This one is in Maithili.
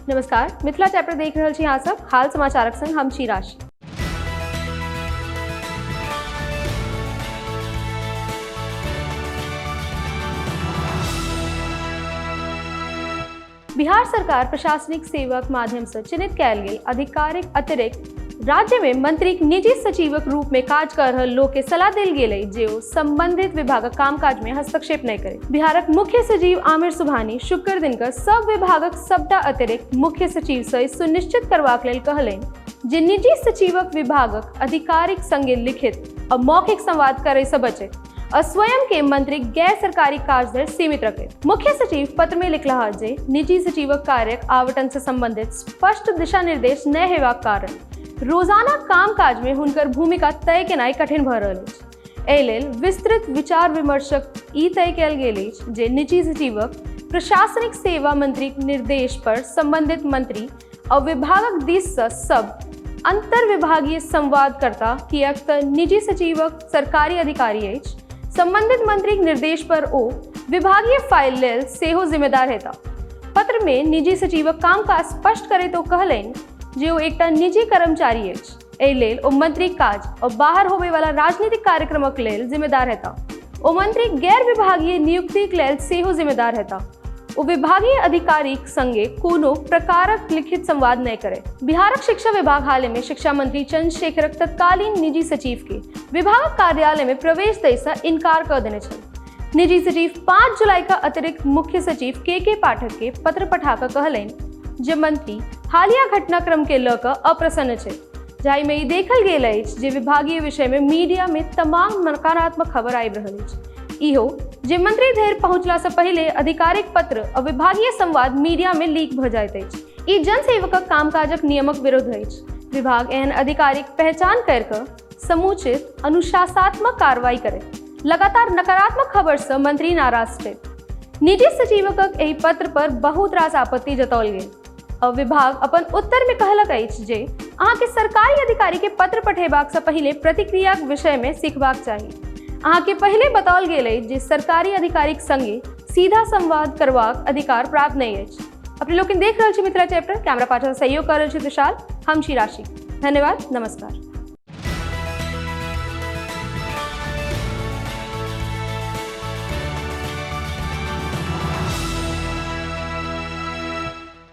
नमस्कार, मिथिला चैप्टर देख रहल छी अहाँ सब। हाल समाचारक संग हम छी राशि। बिहार सरकार प्रशासनिक सेवाक माध्यम से चिन्हित कयल गेल आधिकारिक अतिरिक्त राज्य में मंत्रीक निजी सचिवक रूप में काज कर रहल लोक के सलाह देल गेल अछि जे ओ संबंधित विभागक कामकाज में हस्तक्षेप नहि करे। बिहारक मुख्य सचिव आमिर सुबहानी शुक्र दिन के सब विभागक सबटा अतिरिक्त मुख्य सचिव से सुनिश्चित करबाक लेल कहलनि जे निजी सचिवक विभागक अधिकारिक संगे लिखित आ मौखिक संवाद करे से बचे आ स्वयं के मंत्री गैर सरकारी काज धरि सीमित रखे। मुख्य सचिव पत्र में लिखला जे निजी सचिवक कार्यक आवंटन से संबंधित स्पष्ट दिशा निर्देश नहि हेबाक कारण रोजाना कामकाज में हुनकर भूमिका तय केनाइ कठिन भऽ रहल अछि। एहि लेल विस्तृत विचार विमर्शक ई तय कयल गेल अछि जे निजी सचिवक प्रशासनिक सेवा मंत्रीक निर्देश पर संबंधित मंत्री आ विभागक दिस सँ सब अंतर्विभागीय संवादकर्ता, किएक तऽ निजी सचिवक सरकारी अधिकारी अछि, संबंधित मंत्रीक निर्देश पर ओ विभागीय फाइल लेल सेहो जिम्मेदार हेता। पत्र मे निजी सचिवक कामकाज स्पष्ट करैत ओ कहलनि जे ओ एकटा निजी कर्मचारी अछि, एहि लेल ओ मंत्रीक काज आ बाहर होबयवला राजनीतिक कार्यक्रमक लेल जिम्मेदार हेता। ओ मंत्री गैर विभागीय नियुक्तिक लेल सेहो जिम्मेदार हेता। ओ विभागीय अधिकारीक संगे कोनो प्रकारक लिखित संवाद नहि करे। बिहारक शिक्षा विभाग हाल में शिक्षा मंत्री चंद्रशेखरक तत्कालीन निजी सचिव के विभागक कार्यालय में प्रवेश दै से इनकार कर देने छल। निजी सचिव 5 जुलाई का अतिरिक्त मुख्य सचिव के पाठक के पत्र पठा कऽ कहलनि जे मंत्री हालिया घटनाक्रम के लऽ कऽ अप्रसन्न छै, जाहि में ई देखल गेल अछि जे विभागीय विषय में मीडिया में तमाम नकारात्मक खबर आबि रहल अछि। इहो जे मंत्री धरि पहुंचला से पहिले आधिकारिक पत्र आ विभागीय संवाद मीडिया में लीक भऽ जाइत अछि। ई जनसेवकक कामकाजक नियमक विरुद्ध अछि। विभाग एहन अधिकारीक पहचान करि कऽ समुचित अनुशासनात्मक कार्रवाई करे। लगातार नकारात्मक खबर से मंत्री नाराज छथि। निजी सचिवक एहि पत्र पर बहुत रास आपत्ति जतौल गेल। विभाग अपन उत्तर में कहलक अछि जे अहाँके सरकारी अधिकारी के पत्र पठेबाक से पहिले प्रतिक्रियाक विषय में सीखबाक चाही। अहाँके पहिले बताओल गेल अछि जे सरकारी अधिकारीक संगे सीधा संवाद करबाक अधिकार प्राप्त नहि अछि। अपने लोकनि देख रहल छी मिथिला चैप्टर, कैमरा पाछा सहयोग कर रहल छी विशाल, हम छी राशि। धन्यवाद, नमस्कार।